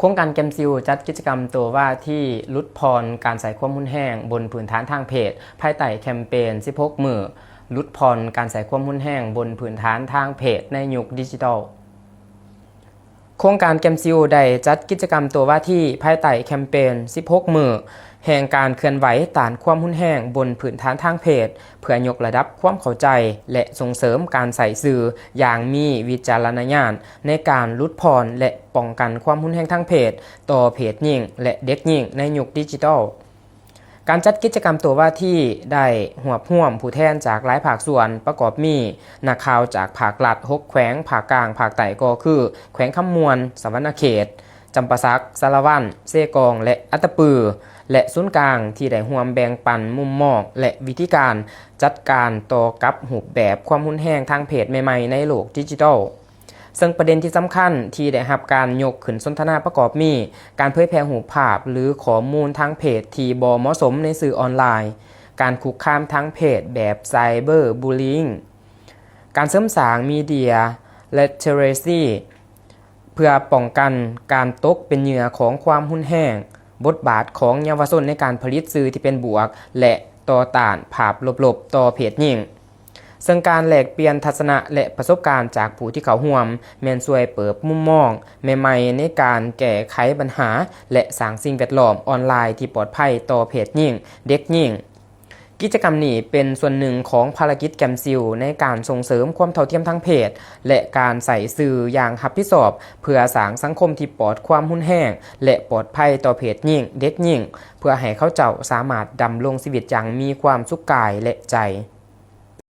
ໂຄງການແກມຊິວຈັດກິດຈະກຳໂຕວາທີຫຼຸດຜ່ອນການໃຊ້ຄວາມຮຸນແຮງບົນພື້ນຖານທາງເພດ ພາຍໃຕ້ແຄມເປນສິບຫົກມື້ ຫຼຸດຜ່ອນການໃຊ້ຄວາມຮຸນແຮງບົນພື້ນຖານທາງເພດໃນຍຸກດິຈິຕອລ. ໂຄງການແກມຊິວໄດ້ຈັດກິດຈະກຳໂຕວາທີພາຍໃຕ້ແຄມເປນສິບຫົກມື້ ແຫ່ງການເຄື່ອນໄຫວຕ້ານຄວາມຮຸນແຮງບົນພື້ນຖານທາງເພດ ເພື່ອຍົກລະດັບຄວາມເຂົ້າໃຈ ແລະ ສົ່ງເສີມການໃຊ້ສື່ຢ່າງມີວິຈາລະນະຍານໃນການຫຼຸດຜ່ອນ ແລະ ປ້ອງກັນຄວາມຮຸນແຮງທາງເພດຕໍ່ເພດຍິງ ແລະ ເດັກຍິງໃນຍຸກດິຈິຕອລ. ການຈັດກິດຈະກຳໂຕວາທີໄດ້ຮວບຮວມຜູ້ແທນຈາກຫຼາຍພາກສ່ວນ ປະກອບມີນັກຂ່າວຈາກພາກລັດຫົກແຂວງພາກກາງພາກໃຕ້ ກໍຄື ແຂວງຄຳມ່ວນ, ສະຫວັນນະເຂດ, ຈຳປາສັກ, ສາລະວັນ, ເຊກອງ ແລະ ອັດຕະປື ແລະ ສູນກາງ ທີ່ໄດ້ຮ່ວມແບ່ງປັນມຸມມອງ ແລະ ວິທີການຈັດການຕໍ່ກັບຮູບແບບຄວາມຮຸນແຮງທາງເພດໃໝ່ໆໃນໂລກດິຈິຕອລ. ເຊິ່ງປະເດັນທີ່ສຳຄັນທີ່ໄດ້ຮັບການຍົກຂຶ້ນສົນທະນາປະກອບມີ ການເຜີຍແຜ່ຮູບພາບ ຫຼື ຂໍ້ມູນທາງເພດທີ່ບໍ່ເໝາະສົມໃນສື່ອອນລາຍ, ການຄຸກຄາມທາງເພດແບບ cyberbullying, ການເສີມສ້າງ media literacy ເພື່ອປ້ອງກັນການຕົກເປັນເຫຍື່ອຂອງຄວາມຮຸນແຮງ, ບົດບາດຂອງເຍົາວະຊົນໃນການຜະລິດສື່ທີ່ເປັນບວກ ແລະ ຕໍ່ຕ້ານພາບລົບໆຕໍ່ເພດຍິງ. ເຊິ່ງການແລກປ່ຽນທັດສະນະ ແລະ ປະສົບການຈາກຜູ້ທີ່ເຂົ້າຮ່ວມ ແມ່ນຊ່ວຍເປີດມຸມມອງໃໝ່ໆໃນການແກ້ໄຂບັນຫາ ແລະ ສ້າງສິ່ງແວດລ້ອມອອນລາຍທີ່ປອດໄພຕໍ່ເພດຍິງ, ເດັກຍິງ. ກິດຈະກຳນີ້ເປັນສ່ວນໜຶ່ງຂອງພາລະກິດແກມຊິວໃນການສົ່ງເສີມຄວາມເທົ່າທຽມທາງເພດ ແລະ ການໃຊ້ສື່ຢ່າງຮັບຜິດຊອບ ເພື່ອສ້າງສັງຄົມທີ່ປອດຄວາມຮຸນແຮງ ແລະ ປອດໄພຕໍ່ເພດຍິງ, ເດັກຍິງ ເພື່ອໃຫ້ເຂົາເຈົ້າສາມາດດຳລົງຊີວິດຢ່າງມີຄວາມສຸກກາຍ ແລະ ໃຈ.